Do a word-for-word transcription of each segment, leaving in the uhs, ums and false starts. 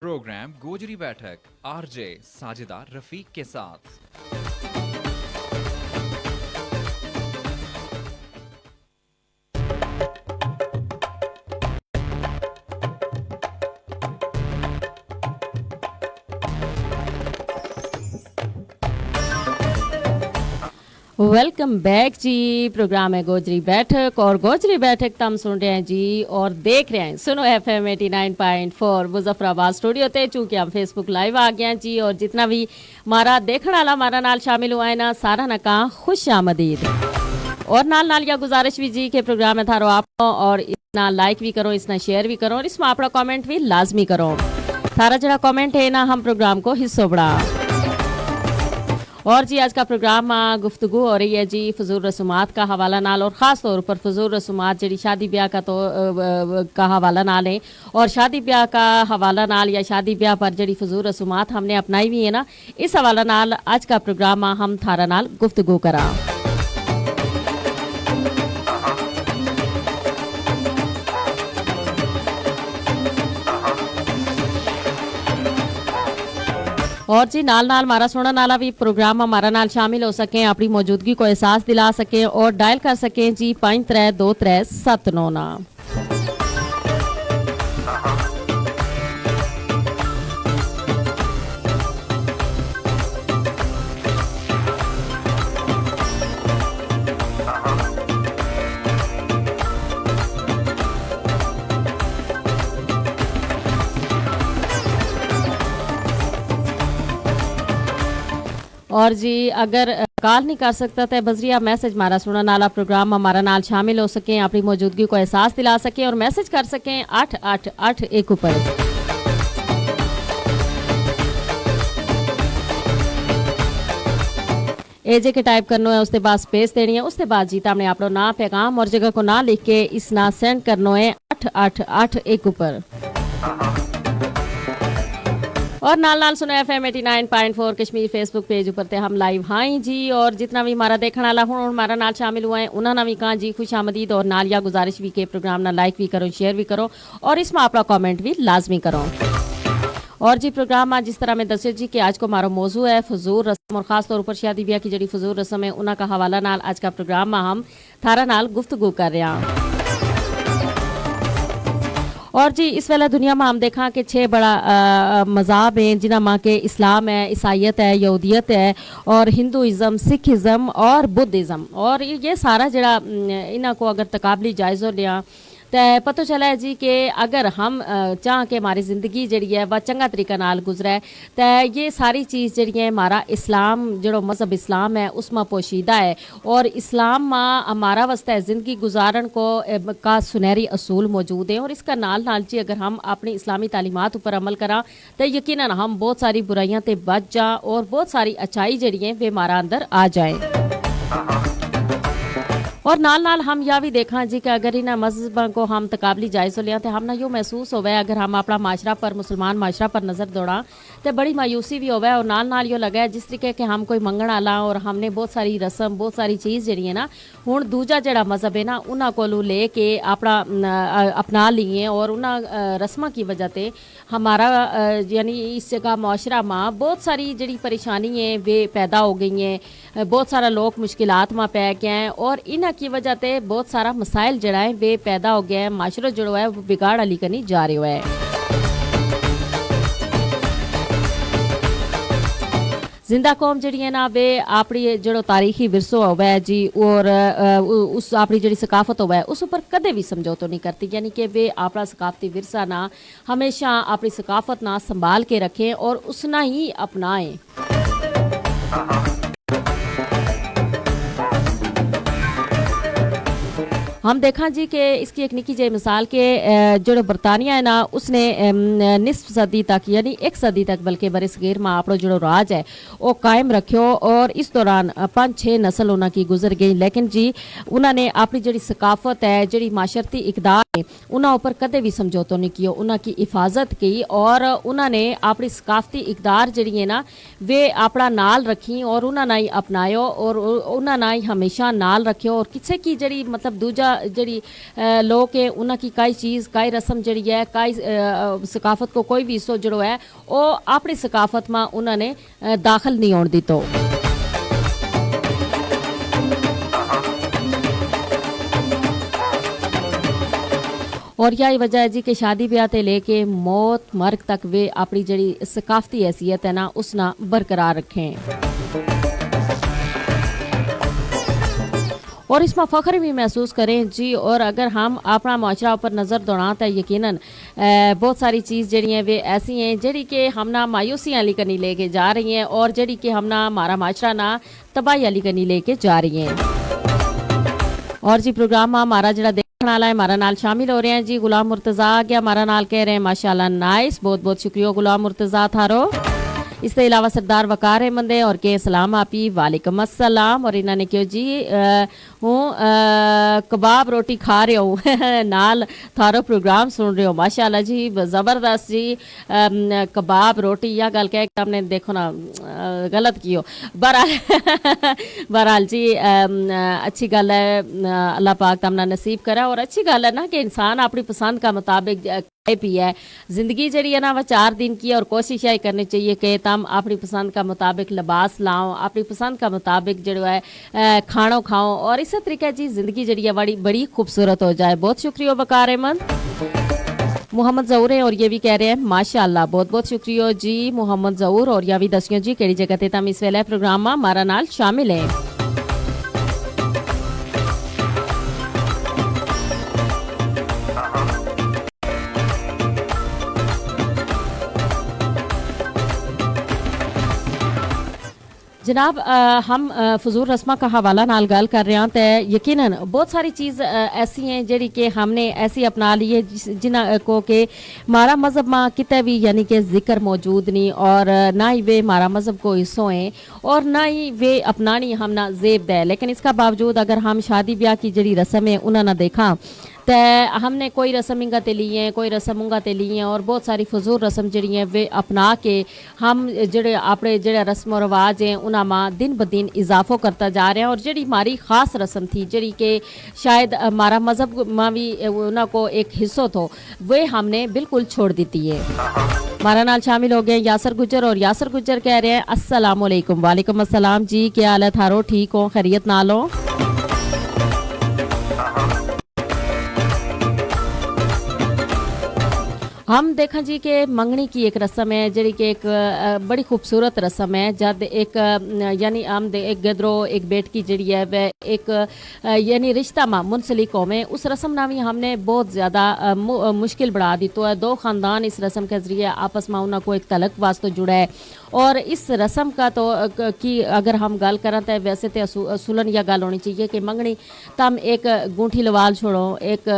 پروگرام گوجری بیٹھک، آر جے ساجدہ رفیق کے ساتھ۔ ویلکم بیک جی، پروگرام ہے گوجری بیٹھک اور گوجری بیٹھک تم سن رہے ہیں جی اور دیکھ رہے ہیں سنو ایف ایم ایٹی نائن پوائنٹ فور مظفر آباد اسٹوڈیو تے۔ چونکہ ہم فیس بک لائیو آ گیا ہیں جی، اور جتنا بھی مارا دیکھن والا مارا نال شامل ہوا ہے نا، سارا نا کہاں خوش آمدید۔ اور نال نال یا گزارش بھی جی کہ پروگرام ہے تھارو آپ کو، اور اس نا لائک بھی کرو، اس نا شیئر بھی کرو، اور اس میں اپنا کمنٹ بھی لازمی کرو۔ تھارا جڑا کمنٹ ہے نا، ہم پروگرام کو حصو بڑا۔ اور جی، آج کا پروگرام آ گفتگو ہو رہی ہے جی فضول رسومات کا حوالہ نال، اور خاص طور پر فضول رسومات جڑی شادی بیاہ کا تو کا حوالہ نال ہے، اور شادی بیاہ کا حوالہ نال یا شادی بیاہ پر جڑی فضول رسومات ہم نے اپنائی ہوئی ہے نا، اس حوالہ نال اج کا پروگرام آ ہم تھارا نال گفتگو کراں۔ اور جی نال نال مارا سنن والا بھی پروگرام ہمارا نال شامل ہو سکیں، اپنی موجودگی کو احساس دلا سکیں اور ڈائل کر سکیں جی پانچ ترے دو ترے ست نو نا۔ اور جی اگر کال نہیں کر سکتا تو بذریعہ میسج مارا سنن والا پروگرام ہمارا نال شامل ہو سکیں، اپنی موجودگی کو احساس دلا سکیں اور میسج کر سکیں اٹھ اٹھ اٹھ ایک اپر۔ اے جے کے ٹائپ کرنو ہے، اس تے بعد سپیس دینی ہے، اس تے بعد جی تم نے اپنو ناں، پیغام اور جگہ کو ناں لکھ کے اس نا سینڈ کرنو ہے اٹھ اٹھ اٹھ ایک اپر۔ اور نال نال سنو ایف ایم ایٹی نائن پوائنٹ فور کشمیر فیس بک پیج اپر تے ہم لائیو ہائیں جی، اور جتنا بھی ہمارا دیکھن والا ہن ہن ہمارا نال شامل ہوا ہے انہاں نا بھی کہاں جی خوش آمدید، اور نال یا گزارش بھی کہ پروگرام نا لائک بھی کرو، شیئر بھی کرو، اور اس ما اپنا کمنٹ بھی لازمی کرو۔ اور جی پروگرام ما جس طرح میں دسیو جی کہ آج کو مارو موضوع ہے فضول رسم، اور خاص طور پر شادی بیاہ کی جڑی فضول رسم ہے انہاں کا حوالہ نال آج کا پروگرام ما ہم تھارا نال گفتگو کر رہیا ہاں۔ اور جی اس ویلے دنیا ما ہم دیکھاں کہ چھ بڑا مذہب ہیں، جنہاں ما کہ اسلام ہے، عیسائیت ہے، یہودیت ہے، اور ہندوازم، سکھ ازم اور بدھ ازم۔ اور یہ سارا جڑا انہاں کو اگر تقابلی جائزو لیاں تے پتو چلا ہے جی کہ اگر ہم چاہاں کہ ہماری زندگی جڑی ہے وہ چنگا طریقہ نال گزرے، تے یہ ساری چیز جڑی ہے ہمارا اسلام جڑو مذہب اسلام ہے اس ما پوشیدہ ہے۔ اور اسلام ما ہمارا واسطے زندگی گزارن کو کا سنہری اصول موجود ہیں، اور اس کا نال نال جی اگر ہم اپنی اسلامی تعلیمات اپر عمل کراں تے یقینا ہم بہت ساری برائیاں تے بچ جاں اور بہت ساری اچھائی جڑی ہیں وہ ہمارا اندر آ جائیں۔ اور نال نال ہم یا بھی دیکھاں جی کہ اگر انہاں مذہباں کو ہم تقابلی جائزو لیاں تے ہم نا یوہ محسوس ہووے اگر ہم اپنا معاشرہ پر مسلمان معاشرہ پر نظر دوڑاں تے بڑی مایوسی بھی ہووے، اور نال نال یوہ لگے جس طریقے کہ ہم کوئی منگن آلاں اور ہم نے بہت ساری رسم بہت ساری چیز جڑی ہیں نا ہن دوجا جڑا مذہب ہے نا انہاں کولوں لے کے اپنا اپنا لیے اور انہاں رسماں کی وجہ تے ہمارا یعنی اس جگہ معاشرہ ما بہت ساری جڑی پریشانی ہیں وہ پیدا ہو گئی ہیں، بہت سارا لوک مشکلات ما پے گیا ہیں اور انہاں کی وجہ تے بہت سارا مسائل جڑا ہیں وہ پیدا ہو گیا ہیں، معاشرو جڑو ہے وہ بگاڑ علی کنی جا رہیو ہے۔ زندہ قوم جڑی ہے نا وہ اپنی جڑو تاریخی ورثو ہووے جی اور اس اپنی جڑی ثقافت ہووے اس اپر کدے بھی سمجھوتو نہیں کرتی، یعنی کہ وہ اپنا ثقافتی ورثہ نا ہمیشہ اپنی ثقافت نا سنبھال کے رکھیں اور اس نا ہی اپنائیں۔ ہم دیکھاں جی کہ اس کی ایک نکی جائی مثال کہ جڑو برطانیہ ہے نا اس نے نصف صدی تک یعنی ایک صدی تک بلکہ برصغیر ما اپنو جڑو راج ہے وہ قائم رکھیو اور اس دوران پانچ چھ نسل انہاں کی گزر گئی، لیکن جی انہاں نے اپنی جڑی ثقافت ہے جڑی معاشرتی اقدار ہے انہاں اپر کدے بھی سمجھوتو نہیں کیو، انہاں کی حفاظت کی اور انہاں نے اپنی ثقافتی اقدار جڑی ہے نا وہ اپنا نال رکھی اور انہاں نا ہی اپنایو اور انہاں نا ہی ہمیشہ نال رکھیو اور کسے کی جڑی مطلب دوجا جیڑی لوک ہیں انہاں کی کائی چیز کائی رسم جیڑی ہے کائی ثقافت کو کوئی وی حصو جیڑو ہے او اپنی ثقافت ما انہاں نے داخل نہیں ہون دیتو۔ اور یاہی وجہ ہے جی کہ شادی بیاہ تے لے کے موت مرگ تک ویہ اپنی جیڑی ثقافتی حیثیت ہے نا اس نا برقرار رکھیں۔ اور اس ما فخر وی محسوس کریں جی اور اگر ہم اپنا معاشرہ اپر نظر دوڑاں تے یقینا بہت ساری چیز جیڑی ہیں ویہ ایسی ہیں جیڑی کہ ہم نا مایوسیاں لی کنی لے کے جا رہی ہیں اور جیڑی کہ ہم نا ہمارا معاشرہ نا تباہی آلی کنی لے کے جا رہی ہیں۔ اور جی پروگرام ما ہمارا جیڑا دیکھن آلا ہے ہمارا نال شامل ہو رہے ہیں جی غلام مرتضی آ گیا ہمارا نال کہہ رہے ہیں ماشاءاللہ نائس بہت بہت شکریہ غلام مرتضی تھارو۔ اس تے علاوہ سردار وقار احمد ہیں اور کہہ سلام آپی وعلیکم السلام اور انہاں نے کہیو جی ہوں کباب روٹی کھا رہے ہوں نال تھارو پروگرام سن رہے ہو ماشاءاللہ جی زبردست جی۔ کباب روٹی یا گل کہہ کے ہم نے دیکھو نا غلط کیو۔ بہرحال جی اچھی گل ہے۔ اللہ پاک تم نا نصیب کرا اور اچھی گل ہے نا کہ انسان اپنی پسند کا مطابق کھائے پیے۔ زندگی جیڑی ہے نا وہ چار دن کی ہے اور کوشش یہی کرنی چاہیے کہ تم اپنی پسند کا مطابق لباس لاؤ اپنی پسند کا مطابق جیڑو ہے کھانو کھاؤ اور اسے طریقے جی زندگی جیڑی ہے بڑی بڑی خوبصورت ہو جائے بہت شکریہ وقار احمد۔ محمد ظہور ہیں اور یہ بھی کہہ رہے ہیں ماشاءاللہ بہت بہت شکریہ جی محمد ظہور اور یہ بھی دسیوں جی کہڑی جگہ تے تم اس ویلے پروگرام ما ہمارا نال شامل ہیں۔ جناب ہم فضول رسماں کا حوالہ نال گل کر رہے ہیں تے یقینا بہت ساری چیز ایسی ہیں جیڑی کہ ہم نے ایسی اپنا لی ہے جنہاں کو کہ مارا مذہب ما کتے بھی یعنی کہ ذکر موجود نہیں اور نہ ہی وہ مارا مذہب کو حصو ہیں اور نہ ہی وہ اپنانی ہم نا زیب دے لیکن اس کا باوجود اگر ہم شادی بیاہ کی جیڑی رسم ہیں انہاں نا دیکھاں تے ہم نے کوئی رسم انگا تے لی ہیں کوئی رسم انگا تے لی ہیں اور بہت ساری فضول رسم جیڑی ہیں وہ اپنا کے ہم جیڑے اپنے جیڑے رسم و رواج ہیں انہاں ما دن بدن اضافو کرتا جا رہے ہیں اور جیڑی ہماری خاص رسم تھی جیڑی کہ شاید ہمارا مذہب ما بھی انہاں کو ایک حصو تھو وہ ہم نے بالکل چھوڑ دیتی ہے۔ ہمارا نال شامل ہو گئے یاسر گجر اور یاسر گجر کہہ رہے ہیں السلام علیکم وعلیکم السلام جی کیا حال ہے تھارو ٹھیک ہو خیریت نال ہو؟ ہم دیکھاں جی کہ منگنی کی ایک رسم ہے جیڑی کہ ایک بڑی خوبصورت رسم ہے جد ایک یعنی ہم ایک گدرو ایک بیٹکی جیڑی ہے وہ ایک یعنی رشتہ ما منسلک ہوویں اس رسم نا وی ہم نے بہت زیادہ مشکل بڑھا دیتو ہے دو خاندان اس رسم کے ذریعے آپس ما انہاں کو ایک تلک واسطو جڑا ہے۔ اور اس رسم کا تو کی اگر ہم گل کراں تے ویسے تے اصولن یا گل ہونی چاہیے کہ منگنی تم ایک گونٹھی لوال چھوڑو ایک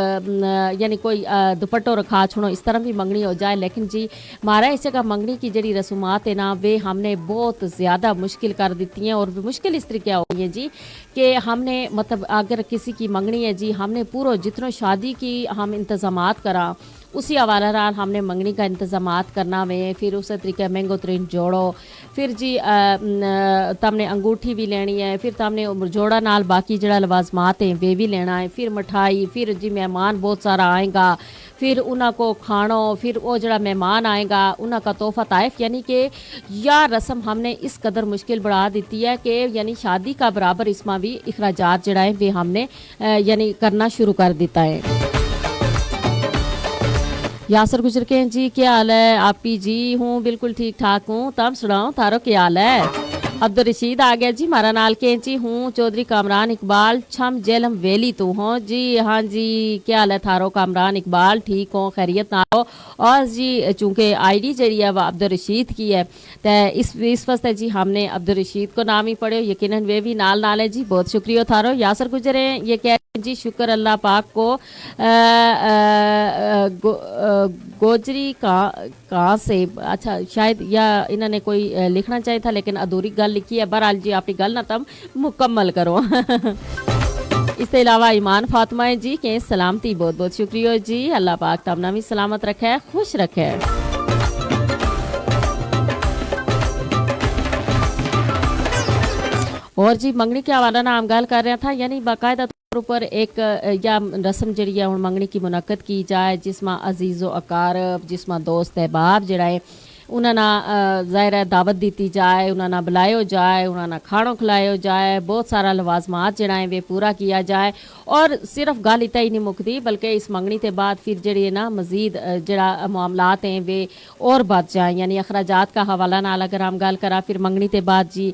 یعنی کوئی دوپٹو رکھا چھوڑو اس طرح وی منگنی ہو جائے لیکن جی مارا اس جگہ منگنی کی جیڑی رسومات ہیں نا ویہ ہم نے بہت زیادہ مشکل کر دیتی ہیں اور مشکل اس طریقے ہو گئی ہیں جی کہ ہم نے مطلب اگر کسی کی منگنی ہے جی ہم نے پورو جتنو شادی کی ہم انتظامات کراں اسی حوالہ نال ہم نے منگنی کا انتظامات کرنا ہوئے ہیں پھر اسے طریقے مہنگو ترین جوڑو پھر جی تم نے انگوٹھی وی لینی ہے پھر تم نے جوڑا نال باقی جیڑا لوازمات ہیں ویہ وی لینا ہے پھر مٹھائی پھر جی مہمان بہت سارا آئیں گا پھر انہاں کو کھانو پھر او جیڑا مہمان آئیں گا انہاں کا تحفہ تحائف یعنی کہ یا رسم ہم نے اس قدر مشکل بڑھا دیتی ہے کہ یعنی شادی کا برابر اس ما وی اخراجات جیڑا ہیں ویہ ہم نے یعنی کرنا شروع کر دیتا ہے۔ یاسر گجر کہیں جی کیا حال ہے آپی جی ہوں بالکل ٹھیک ٹھاک ہوں تم سناؤ تھارو کیا حال ہے؟ عبدالرشید آ گیا جی مارا نال کہیں جی ہوں چوہدری کامران اقبال چھم جہلم ویلی تو ہوں جی ہاں جی کیا حال ہے تھارو کامران اقبال ٹھیک ہوں خیریت نال ہو؟ اور جی چونکہ آئی ڈی جیڑی ہے وہ عبدالرشید کی ہے تے اس واسطے جی ہم نے عبدالرشید کو نام ہی پڑھیو یقینا ویہ وی نال نال ہے جی بہت شکریہ تھارو یاسر گجر ہیں یہ کہہ رہے ہیں جی شکر اللہ پاک کو گوجری کا کہاں سے اچھا شاید یا انہاں نے کوئی لکھنا چاہیے تھا لیکن ادھوری گل لکھی ہے بہرحال جی اپنی گل نہ تم مکمل کرو۔ اس تے علاوہ ایمان فاطمہ ہے جی کہ سلامتی بہت بہت شکریہ جی اللہ پاک تم نامی سلامت رکھے خوش رکھے۔ اور جی منگنی کے حوالہ نہ ہم گل کر رہے تھا یعنی باقاعدہ اپر ایک یا رسم جیڑی ہے ہن منگنی کی منعقد کی جائے، جس ما عزیز و اقارب، جس ما دوست احباب جیڑا ہے، انہاں نا ظاہر ہے دعوت دتی جائے، انہاں نا بلایو جائے، انہاں نا کھانو کھلایو جائے، بہت سارا لوازمات جیڑا ہے وہ پورا کیا جائے۔ اور صرف گل اتنا ہی نہیں مکدی، بلکہ اس منگنی تے بعد پھر جیڑی ہے نا مزید جیڑا معاملات ہیں وہ اور بد جائیں، یعنی اخراجات کا حوالہ نال اگر ہم گل کراں، پھر منگنی تے بعد جی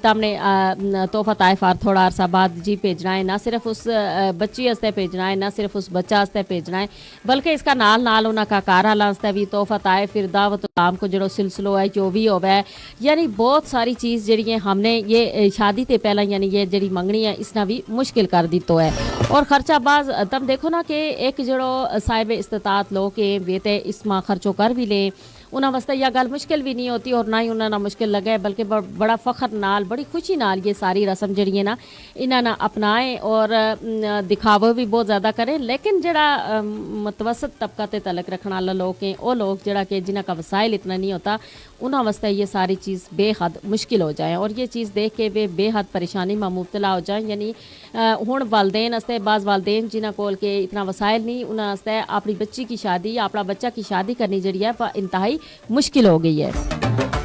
تم نے تحفہ تحائف ہر تھوڑا عرصہ بعد جی بھیجنا ہے۔ نہ صرف اس بچی واسطے بھیجنا ہے، نہ صرف اس بچہ واسطے بھیجنا ہے، بلکہ اس کا نال نال انہاں کا کار حالاں واسطے بھی تحفہ تحائف، پھر دعوت و طعام کو جیڑو سلسلو ہے جو بھی ہووے، یعنی بہت ساری چیز جیڑی ہیں ہم نے یہ شادی تے پہلاں یعنی یہ جیڑی منگنی ہے اس نا بھی مشکل کر دیتو ہے۔ اور خرچہ باز تم دیکھو نا کہ ایک جیڑو صاحب استطاعت لوگ ہیں ویہ تے اس ما خرچو کر بھی لیں، انہاں واسطے یا گل مشکل بھی نہیں ہوتی اور نہ ہی انہاں نا مشکل لگے، بلکہ بڑا فخر نال، بڑی خوشی نال یہ ساری رسم جیڑی ہیں نا انہاں نا اپنائیں اور دکھاوو بھی بہت زیادہ کریں۔ لیکن جیڑا متوسط طبقہ تے تعلق رکھنا والا لوگ ہیں، وہ لوگ جیڑا کہ جنہاں کا وسائل اتنا نہیں ہوتا، انہاں واسطے یہ ساری چیز بے حد مشکل ہو جائیں اور یہ چیز دیکھ کے وہ بے حد پریشانی ما مبتلا ہو جائیں۔ یعنی ہن والدین واسطے، بعض والدین جنہاں کول کے اتنا وسائل نہیں، انہاں واسطے اپنی بچی کی شادی یا اپنا بچہ کی شادی کرنی جیڑی ہے وہ انتہائی مشکل ہو گئی ہے۔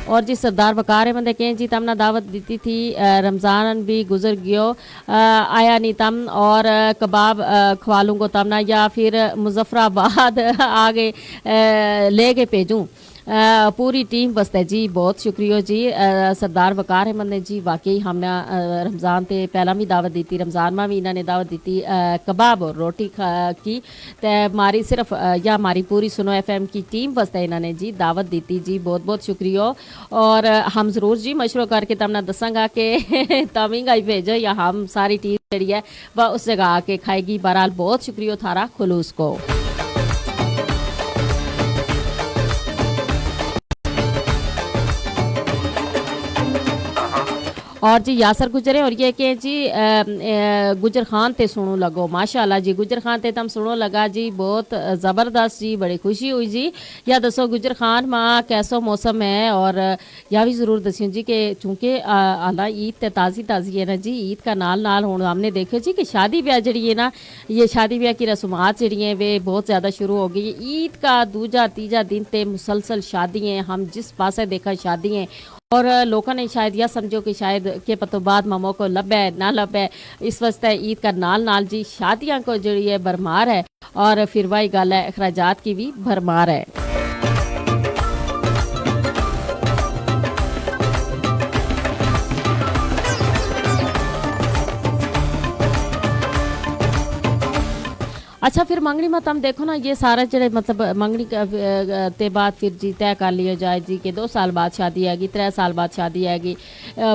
اور جی سردار وقار احمد نے کہیں جی تم نا دعوت دیتی تھی، رمضان بھی گزر گیو، آیا نہیں تم، اور کباب کھوالوں گو تم نا یا پھر مظفرآباد آگے لے گے بھیجوں۔ پوری ٹیم واسطے جی بہت شکریو جی۔ سردار وقار احمد نے جی واقعی ہم نا رمضان تے پہلاں بھی دعوت دیتی، رمضان ما بھی انہاں نے دعوت دیتی، کباب اور روٹی کی۔ تے ماری صرف یا ماری پوری سنو ایف ایم کی ٹیم واسطے انہاں نے جی دعوت دیتی جی، بہت بہت شکریو۔ اور ہم ضرور جی مشورو کر کے تم نا دساں گا کہ تم ہی گائی بھیجو یا ہم ساری ٹیم جیڑی ہے وہ اس جگہ آ کے کھائے گی۔ بہرحال بہت شکریو تھارا خلوص کو۔ اور جی یاسر گجر ہے اور یہ کہ جی گجر خان تے سنو لگو، ماشاءاللہ جی گجر خان تے تم سنو لگا جی، بہت زبردست جی، بڑی خوشی ہوئی جی۔ یا دسو گجر خان ما کیسو موسم ہے؟ اور یا بھی ضرور دسیوں جی کہ چونکہ حالاں عید تے تازی تازی ہے نا جی، عید کا نال نال ہن ہم نے دیکھیو جی کہ شادی بیاہ جیڑی ہے نا، یہ شادی بیاہ کی رسومات جیڑی ہیں وہ بہت زیادہ شروع ہو گئی ہے۔ عید کا دوجا تیجا دن تے مسلسل شادی ہیں، ہم جس پاسے دیکھا شادی ہیں۔ اور لوکاں نے شاید یا سمجھو کہ شاید کے پتو بعد ما موقعو لبھے نہ لبھے، اس واسطے عید کا نال نال جی شادیاں کو جیڑی ہے بھرمار ہے۔ اور پھر واہی گل ہے اخراجات کی بھی بھرمار ہے۔ اچھا پھر منگنی ما تم دیکھو نا یہ سارا جیڑے مطلب منگنی تے بعد پھر جی طے کر لیو جائے جی کہ دو سال بعد شادی ہے گی، ترے سال بعد شادی ہے گی۔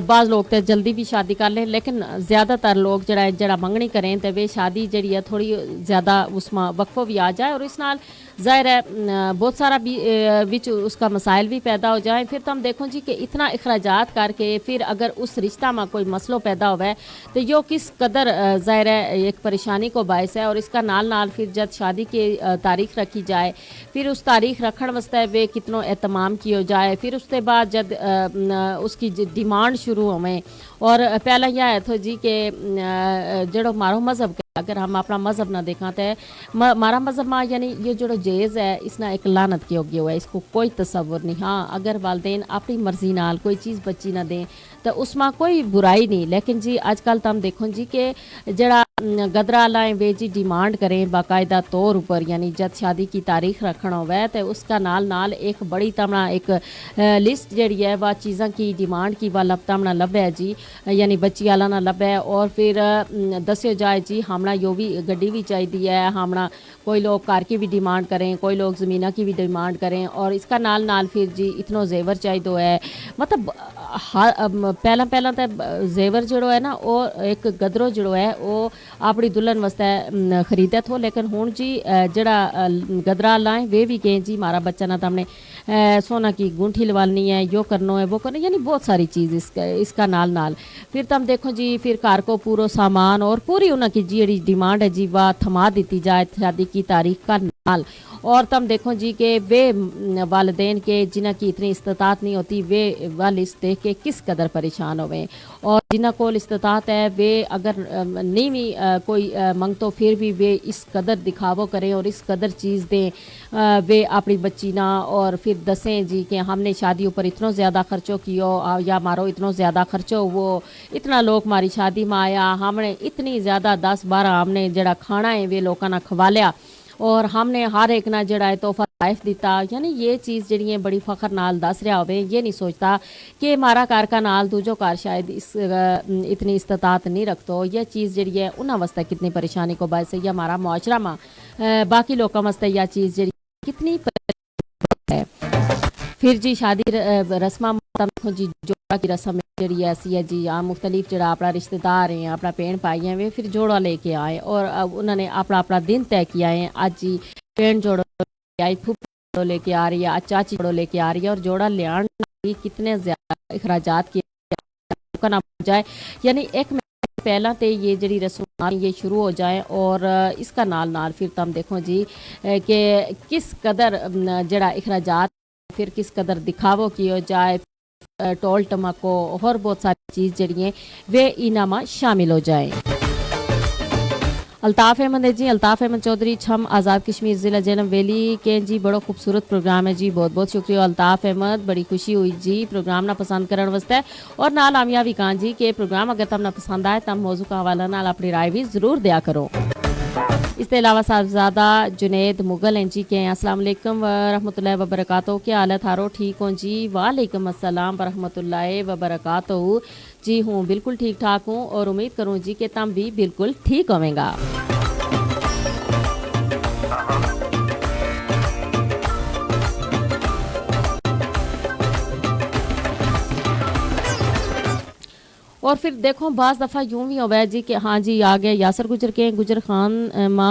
بعض لوگ تے جلدی بھی شادی کر لیں، لیکن زیادہ تر لوگ جیڑا ہے جیڑا منگنی کریں تے وہ شادی جیڑی ہے تھوڑی زیادہ اس ما وقفو بھی آ جائے اور اس نال ظاہر ہے بہت سارا بھی وچ اس کا مسائل بھی پیدا ہو جائیں۔ پھر تم دیکھو جی کہ اتنا اخراجات کر کے پھر اگر اس رشتہ ما کوئی مسئلو پیدا ہووے تو یوہ کس قدر ظاہر ہے ایک پریشانی کو باعث ہے۔ اور اس کا نال نال پھر جد شادی کی تاریخ رکھی جائے، پھر اس تاریخ رکھن واسطے وہ کتنو اہتمام کیو جائے، پھر اس تے بعد جد اس کی ڈیمانڈ شروع ہوویں۔ اور پہلا یا ہے تھو جی کہ جیڑو مارو مذہب اگر ہم اپنا مذہب نا دیکھاں تے مارا مذہب ما یعنی یہ جیڑو جیز ہے اس نا ایک لعنت کیو گیو ہے، اس کو کوئی تصور نہیں۔ ہاں اگر والدین اپنی مرضی نال کوئی چیز بچی نا دیں تو اس ما کوئی برائی نہیں۔ لیکن جی اج کل تم دیکھو جی کہ جیڑا گدرا لائیں ویجی ڈیمانڈ کریں باقاعدہ طور اپر یعنی جد شادی کی تاریخ رکھن ہووے تے اس کا نال نال ایک بڑی تمنا ایک لسٹ جیڑی ہے وہ چیزاں کی ڈیمانڈ کی وہ لب تمنا لبھے جی، یعنی بچی آلاں نا لبھے اور پھر دسیو جائے جی ہمنا یوہ وی گڈی وی چاہیدی ہے، ہمنا کوئی لوگ کار کی وی ڈیمانڈ کریں، کوئی لوگ زمیناں کی وی ڈیمانڈ کریں اور اس کا نال نال پھر جی اتنو زیور چاہیدو ہے۔ مطلب پہلاں پہلاں تے زیور جیڑو ہے نا او ایک گدرو جیڑو ہے او اپنی دلہن واسطے خریدے تھو، لیکن ہن جی جیڑا گدرا لائیں ویہ وی کہیں جی مارا بچہ نا تمنے سونا کی گونٹھی لوالنی ہے، یوہ کرنو ہے، وہ کرنو ہے یعنی بہت ساری چیز اس کا نال نال۔ پھر تم دیکھو جی پھر کار کو پورو سامان اور پوری انہاں کی جیڑی ڈیمانڈ ہے جی واہ تھما دیتی جائے شادی کی تاریخ کا نال۔ نال۔ اور تم دیکھو جی کہ ویہ والدین کے جنہاں کی اتنی استطاعت نہیں ہوتی ویہ والد دیکھ کے کس قدر پریشان ہوویں۔ اور جنہاں کول استطاعت ہے ویہ اگر نہیں وی کوئی منگتو پھر وی ویہ اس قدر دکھاوو کریں اور اس قدر چیز دیں۔ ویہ اپنی بچی نا اور پھر دسیں جی کہ ہم نے شادی اپر اتنو زیادہ خرچو کیو، یا مارو اتنو زیادہ خرچو ہوو، اتنا لوک ماری شادی ما آیا، ہم نے اتنی زیادہ دس بارہ ہم نے جیڑا کھانا ہے ویہ لوکاں نا کھوالیا۔ اور ہم نے ہر ایک نا جیڑا ہے تحفہ تحائف دتا یعنی یہ چیز جیڑی ہیں بڑی فخر نال دس رہیا ہوویں یہ نہیں سوچتا کہ مارا کار کا نال دوجو کار شاید اس اتنی استطاعت نہیں رکھتو یہ چیز جیڑی ہے انہاں واسطے کتنی پریشانی کو باعث ہے یا مارا معاشرہ ما باقی لوکاں واسطے یا چیز جیڑی کتنی پریشانی ہے۔ پھر جی شادی رسماں مطلب جی جوڑا کی رسم جیڑی ایسی ہے جی یا مختلف جیڑا اپنا رشتہ دار ہیں اپنا پین پائی ہیں ویہ پھر جوڑا لے کے آئیں اور انہاں نے اپنا اپنا دن طے کیا ہیں اج جی پین جوڑا لے کے آ رہی ہے اج چاچی جوڑا لے کے آ رہی ہے اور جوڑا لیان کی کتنے زیادہ اخراجات کیے جائے۔ یعنی ایک مہینے پہلاں تے یہ جیڑی رسومات یہ شروع ہو جائیں اور اس کا نال نال پھر تم دیکھو جی کہ کس قدر جیڑا اخراجات پھر کس قدر دکھاوو کیو جائے۔ ٹول ٹماکو ہور بہت ساری چیز جیڑی ہیں ویہ انہاں ما شامل ہو جائیں۔ الطاف احمد ہے جی الطاف احمد چوہدری چھم آزاد کشمیر ضلع جنم ویلی کے جی بڑو خوبصورت پروگرام ہے جی بہت بہت شکریہ الطاف احمد بڑی خوشی ہوئی جی پروگرام نا پسند کرن واسطے۔ اور نال آمیاں وی کہاں جی کہ پروگرام اگر تم نا پسند آئے تم موضوع کا حوالہ نال اپنی رائے وی ضرور دیا کرو۔ اس تے علاوہ صاحبزادہ جنید مغل ہیں جی کہ السلام علیکم ورحمۃ اللہ وبرکاتہ کیا حال ہے تھارو ٹھیک ہوں جی؟ وعلیکم السلام ورحمۃ اللہ وبرکاتہ۔ جی ہوں بالکل ٹھیک ٹھاک ہوں اور امید کروں جی کہ تم بھی بالکل ٹھیک ہوویں گا۔ اور پھر دیکھو بعض دفعہ یوں وی ہووے جی کہ ہاں جی آ گیا یاسر گجر کے گجر خان ما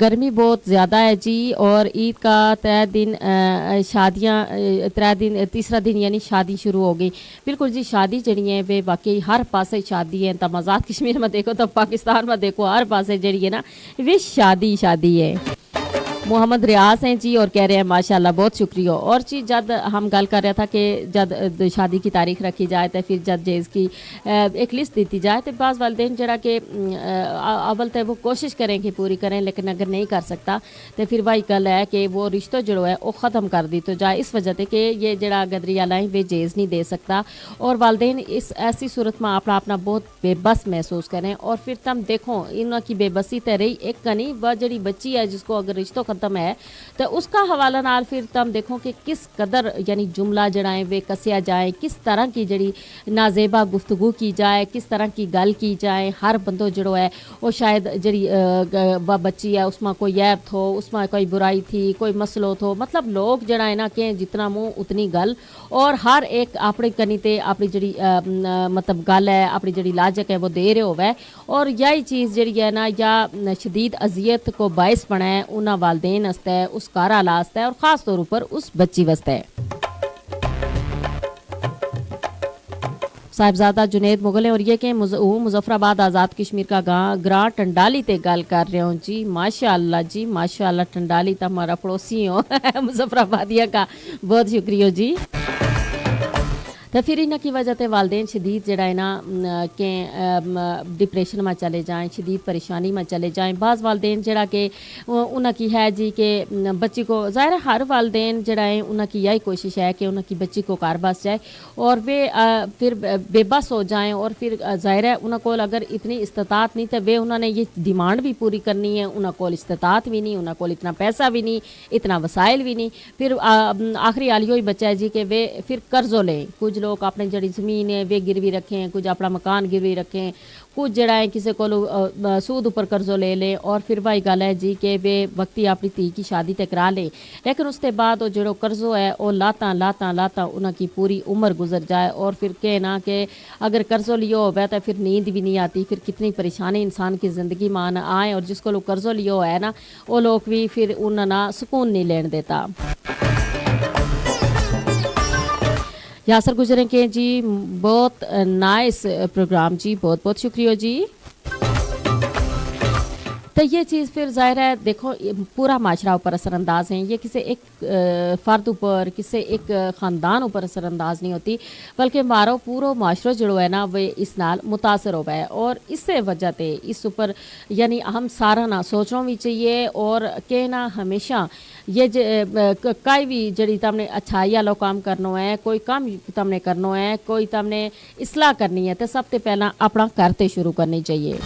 گرمی بہت زیادہ ہے جی اور عید کا ترے دن شادیاں ترے دن تیسرا دن یعنی شادی شروع ہو گئی۔ بالکل جی شادی جیڑی ہیں ویہ واقعی ہر پاسے شادی ہیں تم آزاد کشمیر ما دیکھو تم پاکستان ما دیکھو ہر پاسے جیڑی ہے نا ویہ شادی شادی ہے۔ محمد ریاض ہیں جی اور کہہ رہے ہیں ماشاءاللہ بہت شکریہ اور جی جد ہم گل کر رہا تھا کہ جد شادی کی تاریخ رکھی جائے تو پھر جد جیز کی ایک لسٹ دیتی جائے تو بعض والدین جیڑا کہ اول تو وہ کوشش کریں کہ پوری کریں لیکن اگر نہیں کر سکتا تو پھر واہی گل ہے کہ وہ رشتو جیڑو ہے وہ ختم کر دیتو جائے اس وجہ تے کہ یہ جیڑا گدری آلا ہیں وہ جیز نہیں دے سکتا۔ اور والدین اس ایسی صورت ما اپنا اپنا بہت بے بس محسوس کریں اور پھر تم دیکھو انہاں کی بے بسی تے رہی ایک کنی وہ جیڑی بچی ہے جس کو اگر رشتو ختم ہے تو اس کا حوالہ نال پھر تم دیکھو کہ کس قدر یعنی جملہ جیڑا ہیں وہ کسیا جائیں کس طرح کی جیڑی نازیبا گفتگو کی جائے کس طرح کی گل کی جائیں ہر بندو جیڑو ہے وہ شاید جیڑی وہ بچی ہے اس ما کوئی عیب تھو اس ما کوئی برائی تھی کوئی مسئلو تھو مطلب لوگ جیڑا ہیں نا کہ جتنا منہ اتنی گل۔ اور ہر ایک اپنی کنی تے اپنی جیڑی مطلب گل ہے اپنی جیڑی لاجک ہے وہ دے رہے ہووے۔ اور یاہی چیز جیڑی ہے نا یا شدید اذیت کو باعث بنے انہاں والدین واسطے اس گھر آلا واسطے اور خاص طور اپر اس بچی واسطے۔ صاحبزادہ جنید مغل ہیں اور یہ کہ مظفر آباد آزاد کشمیر کا گاں گراں ٹنڈالی تے گل کر رہے ہوں جی ماشاءاللہ جی ماشاءاللہ ٹنڈالی تا ہمارا پڑوسی ہوں مظفر آبادیاں کا بہت شکریہ جی۔ تے پھر انہاں کی وجہ تے والدین شدید جیڑا ہے نا کہ ڈپریشن ما چلے جائیں شدید پریشانی ما چلے جائیں بعض والدین جیڑا کہ انہاں کی ہے جی کہ بچی کو ظاہر ہے ہر والدین جیڑا ہے انہاں کی یہی کوشش ہے کہ انہاں کی بچی کو گھر بس جائے۔ اور وہ پھر بے بس ہو جائیں اور پھر ظاہر ہے انہاں کول اگر اتنی استطاعت نہیں تو وہ انہاں نے یہ ڈیمانڈ بھی پوری کرنی ہے انہاں کول استطاعت بھی نہیں انہاں کول اتنا پیسہ بھی نہیں اتنا وسائل بھی نہیں۔ پھر آخری حال یوہی بچا ہے جی کہ وہ پھر قرضو لیں کچھ لوگ اپنے جیڑی زمین ہے وہ گروی رکھیں کچھ اپنا مکان گروی رکھیں۔ کچھ جیڑا ہے کسے کولو سود اپر قرضو لے لیں اور پھر واہی گل ہے جی کہ ویہ وقتی اپنی تھی کی شادی تے کرا لیں۔ لیکن اس تے بعد او جیڑو قرضو ہے او لاتاں لاتاں لاتاں انہاں کی پوری عمر گزر جائے اور پھر کہنا کہ اگر قرضو لیو ہووے تے پھر نیند وی نہیں آتی پھر کتنی پریشانی انسان کی زندگی ما نہ آئیں اور جس کولو قرضو لیو ہووے نا او لوک وی پھر انہاں نا سکون نہیں لین دیتا۔ یاسر گزریں کے جی، بہت نائس پروگرام جی، بہت بہت شکریہ جی۔ تو یہ چیز پھر ظاہر ہے، دیکھو، پورا معاشرہ اپر اثر انداز ہیں۔ یہ کسے ایک فرد اپر، کسے ایک خاندان اپر اثر انداز نہیں ہوتی، بلکہ مارو پورو معاشرو جڑو ہے نا، وہ اس نال متاثر ہو ہے۔ اور اس سے وجہ تے اس اپر، یعنی ہم سارا نا سوچنو وی چاہیے۔ اور کہنا ہمیشہ یہ کائی وی جڑی تم نے اچھائی آلو کام کرنو ہے، کوئی کام تم نے کرنو ہے، کوئی تم نے اصلاح کرنی ہے، تے سب تے پہلاں اپنا گھر تے شروع کرنی چاہیے۔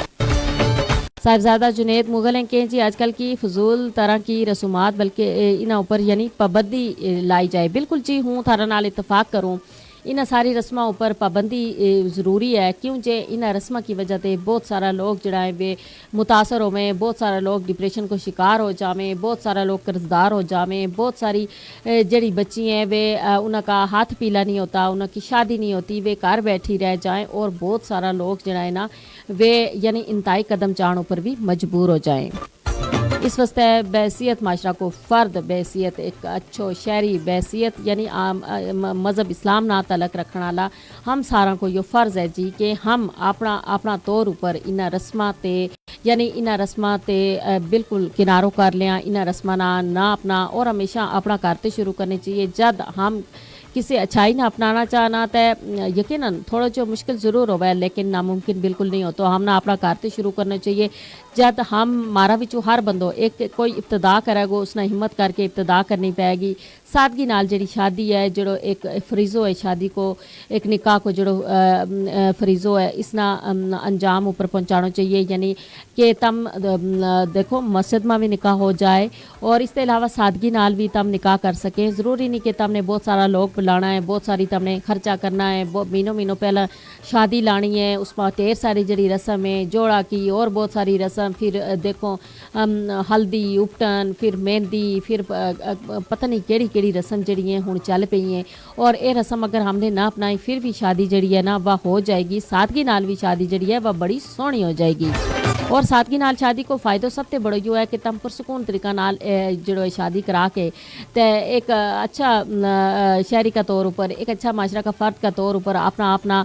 صاحبزادہ جنید مغل ہیں کہ جی آج کل کی فضول طرح کی رسومات، بلکہ انہاں اپر یعنی پابندی لائی جائے۔ بالکل جی، ہوں تھارا نال اتفاق کروں۔ انہاں ساری رسماں اپر پابندی ضروری ہے، کیوں جے انہاں رسماں کی وجہ تے بہت سارا لوگ جڑا ہے ویہ متاثر ہوویں، بہت سارا لوگ ڈپریشن کو شکار ہو جاویں، بہت سارا لوگ قرضدار ہو جاویں، بہت ساری جڑی بچی ہیں ویہ انہاں کا ہاتھ پیلا نہیں ہوتا، انہاں کی شادی نہیں ہوتی، ویہ گھر بیٹھی رہ جائیں اور بہت سارا لوگ جڑا ہے نا ویہ یعنی انتہائی قدم جان اپر وی مجبور ہو جائیں۔ اس واسطے بحیثیت معاشرہ کو فرد، بحیثیت ایک اچھو شہری، بحیثیت یعنی عام مذہب اسلام نا تعلق رکھن والا ہم ساراں کو یوہ فرض ہے جی کہ ہم اپنا اپنا طور اپر انہاں رسماں تے، یعنی انہاں رسماں تے بالکل کنارو کر لیاں، انہاں رسماں نا نہ اپنا اور ہمیشہ اپنا گھر تے شروع کرنی چاہیے۔ جد ہم کسے اچھائی نا اپنانا چاہنا تے یقینا تھوڑا جو مشکل ضرور ہووے، لیکن ناممکن بالکل نہیں ہو۔ تو ہم نا اپنا گھر تے شروع کرنا چاہیے۔ جد ہم مارا وچوں ہر بندو ایک کوئی ابتدا کرے گو، اس نا ہمت کر کے ابتدا کرنی پے گی۔ سادگی نال جڑی شادی ہے، جڑو ایک فریضو ہے شادی کو، ایک نکاح کو جڑو فریضو ہے، اس نا انجام اپر پہنچانو چاہیے۔ یعنی کہ تم دیکھو مسجد ما وی نکاح ہو جائے، اور اس تے علاوہ سادگی نال وی تم نکاح کر سکیں۔ ضروری نہیں کہ تم نے بہت سارا لوگ بلانا ہے، بہت ساری تم نے خرچہ کرنا ہے، مہینو مہینو پہلا شادی لانی ہے، اس ما ڈھیر ساری جڑی رسم ہے، جوڑا کی اور بہت ساری رسم، پھر دیکھو ہلدی اپٹن، پھر مہندی، پھر پتہ نہیں کیڑی کیڑی رسم جڑی ہیں ہن چل پئی ہیں۔ اور ایہ رسم اگر ہم نے نہ اپنائی پھر وی شادی جڑی ہے نا واہ ہو جائے گی، سادگی نال وی شادی جڑی ہے واہ بڑی سوہنی ہو جائے گی۔ اور سادگی نال شادی کو فائدو سب تے بڑو یوہ ہے کہ تم پرسکون طریقہ نال جڑو ہے شادی کرا کے تے ایک اچھا شہری کا طور اپر، ایک اچھا معاشرہ کا فرد کا طور اپر اپنا اپنا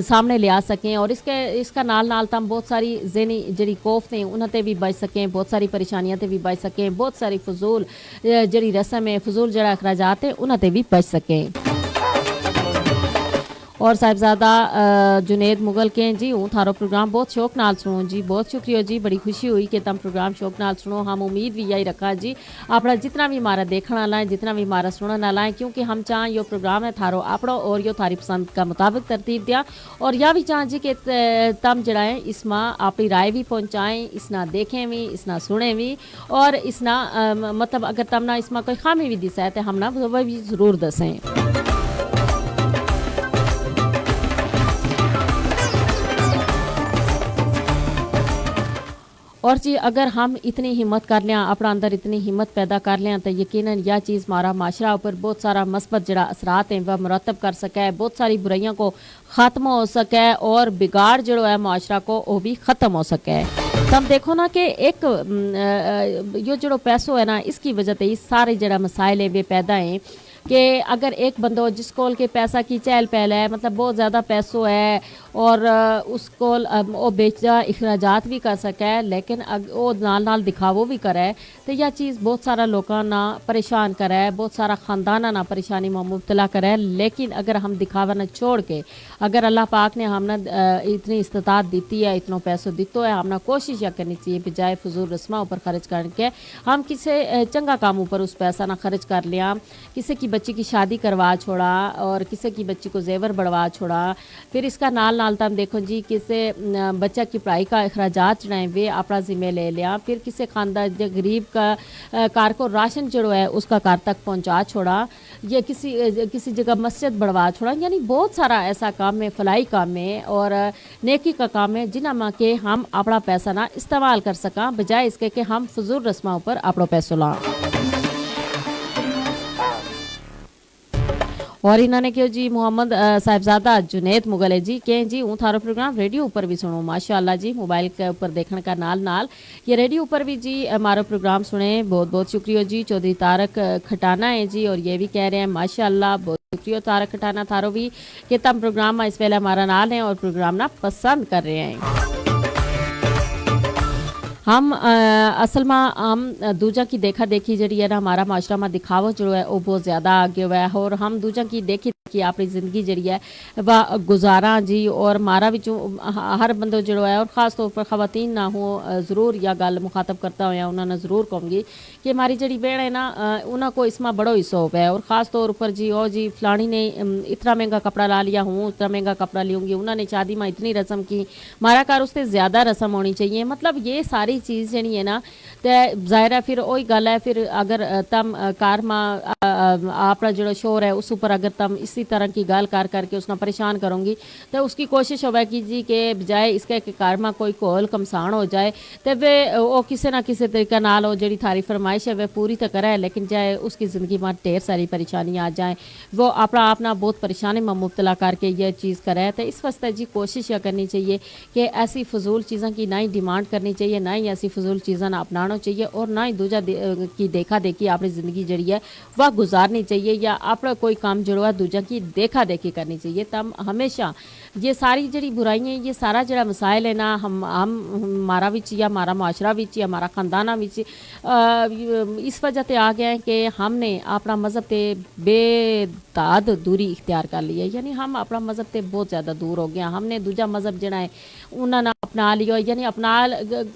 سامنے لیا سکیں۔ اور اس کے اس کا نال نال تم بہت ساری ذہنی جڑی کوف تھیں انہاں تے وی بچ سکیں، بہت ساری پریشانیاں تے وی بچ سکیں، بہت ساری فضول جڑی رسم ہے، فضول جڑا اخراجات ہیں انہاں تے وی بچ سکیں۔ اور صاحبزادہ جنید مغل کہیں جی ہوں تھارو پروگرام بہت شوق نال سنوں جی۔ بہت شکریہ جی، بڑی خوشی ہوئی کہ تم پروگرام شوق نال سنوں۔ ہم امید وی یہی رکھاں جی اپنا جتنا وی مارا دیکھن والا ہیں، جتنا وی مارا سنن والا ہیں، کیونکہ ہم چاہاں یوہ پروگرام ہے تھارو اپنو اور یوہ تھاری پسند کا مطابق ترتیب دیاں۔ اور یا وی چاہاں جی کہ تم جڑا ہیں اس ما اپنی رائے وی پہنچائیں، اس نا دیکھیں وی، اس نا سنیں وی، اور اس نا مطلب اگر تم نا اس ما کوئی خامی وی دسے تے ہم نا وہ وی ضرور دسیں۔ اور جی اگر ہم اتنی ہمت کر لیاں، اپنا اندر اتنی ہمت پیدا کر لیاں تے یقینا یا چیز مارا معاشرہ اپر بہت سارا مثبت جڑا اثرات ہیں وہ مرتب کر سکے، بہت ساری برائیاں کو ختم ہو سکے اور بگاڑ جڑو ہے معاشرہ کو وہ وی ختم ہو سکے۔ تم دیکھو نا کہ ایک یوہ جڑو پیسو ہے نا اس کی وجہ تے یہ سارے جڑا مسائل ہیں وہ پیدا ہیں۔ کہ اگر ایک بندو جس کول کے پیسا کی چہل پہل ہے، مطلب بہت زیادہ پیسو ہے اور اس کول او بیچا اخراجات وی کر سکے، لیکن او نال نال دکھاوو وی کرے، تے یا چیز بہت سارا لوکاں نا پریشان کرے، بہت سارا خانداناں نا پریشانی ما مبتلا کرے۔ لیکن اگر ہم دکھاوا نا چھوڑ کے، اگر اللہ پاک نے ہم نا اتنی استطاعت دیتی ہے، اتنو پیسو دیتو ہے، ہم نا کوشش یا کرنی چاہیے بجائے فضول رسماں اپر خرچ کر کے ہم کسے چنگا کام اپر اس پیسا نا خرچ کر لیاں۔ کسے کی بچی کی شادی کروا چھوڑا، اور کسے کی بچی کو زیور بڑوا چھوڑا۔ پھر اس کا نال نال تم دیکھو جی کسے بچہ کی پڑھائی کا اخراجات جڑائیں ویہ اپنا ذمہ لے لیا۔ پھر کسے خاندان جے غریب کا کار کو راشن جڑو ہے اس کا کار تک پہنچا چھوڑا۔ یا کسی کسی جگہ مسجد بڑوا چھوڑا۔ یعنی بہت سارا ایسا کام ہے، فلائی کام ہے اور نیکی کا کام ہے جنہاں ما کہ ہم اپنا پیسا نا استعمال کر سکاں، بجائے اس کے کہ ہم فضول رسماں اپر اپنو پیسو لاں۔ اور انہاں نے کہیو جی محمد صاحبزادہ جنید مغل ہے جی کہیں جی ہوں تھارو پروگرام ریڈیو اپر وی سنوں۔ ماشاءاللہ جی، موبائل کے اپر دیکھن کا نال نال یہ ریڈیو اپر وی جی مارو پروگرام سنیں۔ بہت بہت شکریہ جی۔ چوہدری طارق کھٹانا ہے جی اور یہ وی کہہ رہے ہیں ماشاءاللہ بہت شکریہ طارق کھٹانا تھارو وی کہ تم پروگرام ما اس ویلے ہمارا نال ہیں اور پروگرام نا پسند کر رہے ہیں۔ ہم اصل ما ہم دوجاں کی دیکھا دیکھی جیڑی ہے نا ہمارا معاشرہ ما دکھاوا جیڑو ہے وہ بہت زیادہ آگے ہوا ہے اور ہم دوجاں کی دیکھی دیکھی اپنی زندگی جیڑی ہے وہ گزاراں جی۔ اور ہمارا وچوں ہر بندو جیڑو ہے اور خاص طور پر خواتین نا ہوں ضرور یا گل مخاطب کرتا ہویا انہاں نا ضرور کہوں گی کہ ہماری جیڑی بہن ہے نا انہاں کو اس ما بڑو حصو ہوا ہے اور خاص طور پر جی او جی فلانی نے اتنا مہنگا کپڑا لا لیا ہوں اتنا مہنگا کپڑا لیوں گی انہاں نے شادی ما اتنی رسم کی، مارا کار اس تے زیادہ رسم ہونی چاہیے مطلب یہ ساری چیز جیڑی ہے نا۔ تے ظاہر ہے پھر اوہی گل ہے پھر اگر تم کار ما اپنا جیڑا شور ہے اس اپر اگر تم اسی طرح کی گل کر کر کے اس نا پریشان کروں گی، تے اس کی کوشش ہووے گی جی کہ بجائے اس کے کہ کار ما کوئی کول کمسان ہو جائے، تے وہ او کسے نہ کسے طریقے نال او جیڑی تھاری فرمائش ہے وہ پوری تے کرے لیکن جائے اس کی زندگی ما ڈھیر ساری پریشانی آ جائیں، وہ اپنا آپ نا بہت پریشانی ما مبتلا کر کے یہ چیز کرے تے اس واسطے جی کوشش یا کرنی چاہیے کہ ایسی فضول چیزاں کی نہ ہی ڈیمانڈ کرنی چاہیے نہ ہی ایسی فضول چیزاں نا اپنانو چاہیے اور نہ ہی دوجا کی دیکھا دیکھی اپنی زندگی جیڑی ہے وہ گزارنی چاہیے یا اپنا کوئی کام جیڑو ہے دوجاں کی دیکھا دیکھی کرنی چاہیے تم ہمیشہ یہ ساری جیڑی برائی ہیں یہ سارا جیڑا مسائل ہے نا ہم ہم ہمارا وچ یا ہمارا معاشرہ وچ یا ہمارا خاندانہ وچ اس وجہ تے آ گیا ہے کہ ہم نے اپنا مذہب تے بے داد دوری اختیار کر لی ہے یعنی ہم اپنا مذہب تے بہت زیادہ دور ہو گیا ہم نے دوجا مذہب جیڑا ہے انہاں نا اپنا لیو یعنی اپنا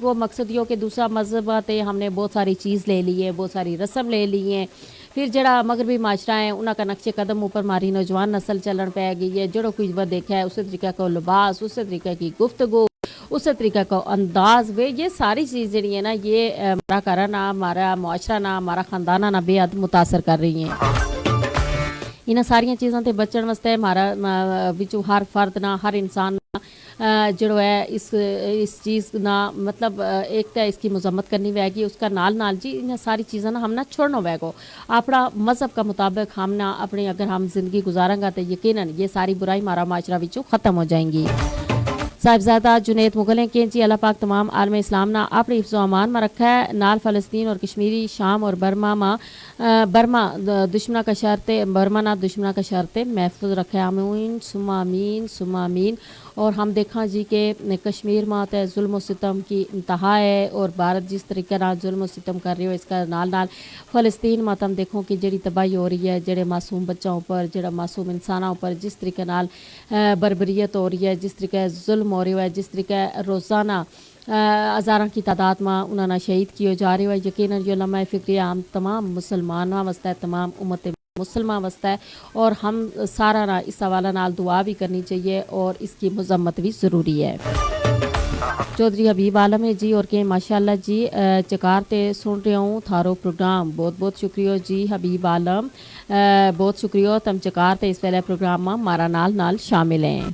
کو مقصد یوہ کہ دوسرا مذہب تے ہم نے بہت ساری چیز لے لی ہے بہت ساری رسم لے لی ہیں۔ پھر جیڑا مغربی معاشرہ ہے انہاں کا نقش قدم اپر ماری نوجوان نسل چلن پے گئی ہے جیڑو کچھ وہ دیکھا ہے اسے طریقہ کو لباس اسے طریقہ کی گفتگو اسے طریقہ کو انداز وے یہ ساری چیز جیڑی ہے نا یہ مارا کرا نا مارا معاشرہ نا مارا خاندانہ نا بے حد متاثر کر رہی ہیں۔ انہاں ساریاں چیزاں تے بچن واسطے مارا وچوں ہر فرد نا ہر انسان نا جیڑو ہے اس اس چیز نا مطلب ایک تے اس کی مذمت کرنی وے گی اس کا نال نال جی انہاں ساری چیزاں نا ہم نا چھوڑنو وے گو۔ اپنا مذہب کا مطابق ہم نا اپنی اگر ہم زندگی گزاراں گا تے یقینا یہ ساری برائی مارا معاشرہ وچوں ختم ہو جائیں گی۔ صاحبزادہ جنید مغلیں کہیں جی اللہ پاک تمام عالم اسلام نا اپنی حفظ و امان ما رکھا ہے نال فلسطین اور کشمیری شام اور برما ما برما دشمناں کا شہر تے برما نا دشمناں کا شہر تے محفوظ رکھے آمین ثم آمین ثم آمین۔ اور ہم دیکھاں جی کہ کشمیر ما تے ظلم و ستم کی انتہا ہے اور بھارت جس طریقے نال ظلم و ستم کر رہی ہو اس کا نال نال فلسطین ما تم دیکھو کہ جیڑی تباہی ہو رہی ہے جیڑے معصوم بچاں اپر جیڑا معصوم انساناں اپر جس طریقے نال بربریت ہو رہی ہے جس طریقے ظلم ہو رہی ہو ہے جس طریقے روزانہ ہزاراں کی تعداد ما انہاں نا شہید کیو جا رہیو ہے یقینا یوہ لمحہ فکری عام تمام مسلماناں واسطے تمام امت مسلماں واسطے اور ہم سارا نا اس حوالہ نال دعا بھی کرنی چاہیے اور اس کی مذمت بھی ضروری ہے۔ چوہدری حبیب عالم ہے جی اور کہیں ماشاءاللہ جی چکار تے سن رہیو ہوں تھارو پروگرام بہت بہت شکریہ جی حبیب عالم۔ بہت شکریہ تم چکار تے اس ویلے پروگرام ما مارا نال نال شامل ہیں۔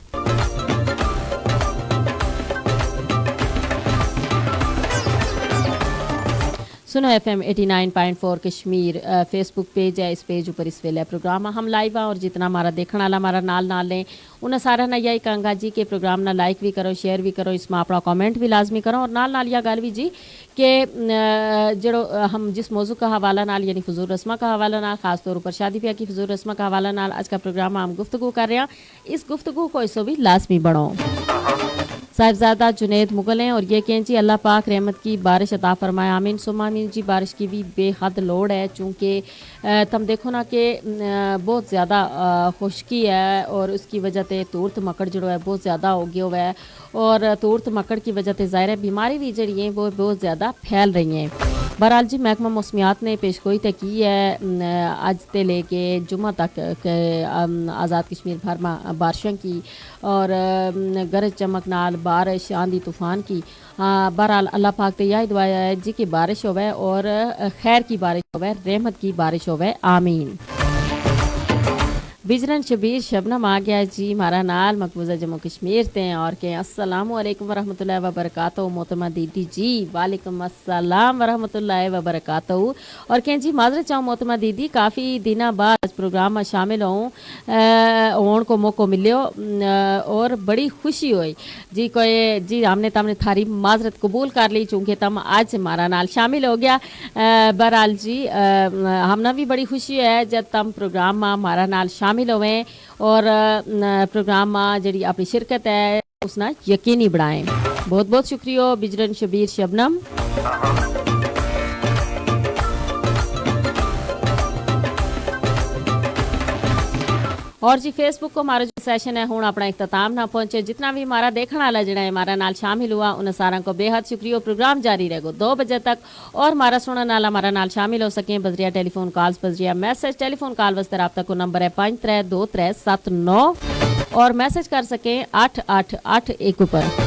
سنو ایف ایم ایٹی نائن پوائنٹ فور کشمیر فیس بک پیج ہے اس پیج اپر اس ویلے پروگرام ہم لائیو ہاں اور جتنا ہمارا دیکھن والا ہمارا نال نال ہیں انہاں سارا نا یہی کہنگا جی کہ پروگرام نا لائک بھی کرو شیئر بھی کرو اس ما اپنا کمنٹ بھی لازمی کرو اور نال نال یا گل بھی جی کہ جیڑو ہم جس موضوع کا حوالہ نال یعنی فضول رسمہ کا حوالہ نال خاص طور اپر شادی بیاہ کی فضول رسمہ کا حوالہ نال اج کا پروگرام ہم گفتگو کر رہے ہیں۔ اس گفتگو کو حصو بھی لازمی بنو۔ صاحبزادہ جنید مغل ہیں اور یہ کہیں جی اللہ پاک رحمت کی بارش عطا فرمائے آمین ثم آمین جی بارش کی بھی بے حد لوڑ ہے چونکہ تم دیکھو نا کہ بہت زیادہ خشکی ہے اور اس کی وجہ تے تورت مکڑ جیڑو ہے بہت زیادہ ہو گیو ہے۔ اور تورت مکڑ کی وجہ تے ظاہر ہے بیماری بھی جیڑی ہیں وہ بہت زیادہ پھیل رہی ہیں۔ بہرحال جی محکمہ موسمیات نے پیش گوئی تے کی ہے اج تے لے کے جمعہ تک آزاد کشمیر بھر ما بارشاں کی اور گرج چمک نال بارش آندھی طوفان کی۔ بہرحال اللہ پاک تے یہی دعا ہے جی کہ بارش ہووے اور خیر کی بارش ہووے رحمت کی بارش ہووے۔ آمین۔ بجرن شبیر شبنم آ گیا جی مارا نال مقبوضہ جموں کشمیر تے اور کہ السلام علیکم ورحمۃ اللہ وبرکاتہ محترمہ دیدی جی۔ وعلیکم السلام ورحمۃ اللہ وبرکاتہ۔ اور کہیں جی معذرت چاہوں محترمہ دیدی کافی دناں بعد پروگرام ما شامل ہوں ہون کو موقعو ملیو۔ اور بڑی خوشی ہوئی جی کوئی جی ہم نے تم نے تھاری معذرت قبول کر لی چونکہ تم اج ہمارا نال شامل ہو گیا۔ بہرحال جی ہم نا بھی بڑی خوشی ہے جب تم پروگرام ما ہمارا نال شامل ہوئے اور پروگرام ما جیڑی اپنی شرکت ہے اس نا یقینی بنائیں۔ بہت بہت شکریہ بجرن شبیر شبنم۔ اور جی فیس بک کو ہمارو جو سیشن ہے ہن اپنا اختتام نہ پہنچے، جتنا بھی ہمارا دیکھن والا جڑا ہے ہمارا نال شامل ہوا انہاں ساراں کو بے حد شکریہ۔ پروگرام جاری رہے گو دو بجے تک۔ اور ہمارا سنن والا ہمارا نال شامل ہو سکیں بذریعہ ٹیلی فون کالز، بذریعہ میسج۔ ٹیلی فون کال واسطے رابطہ کو نمبر ہے پانچ ترے دو ترے ست نو، اور میسج کر سکیں اٹھ اٹھ اٹھ ایک اپر۔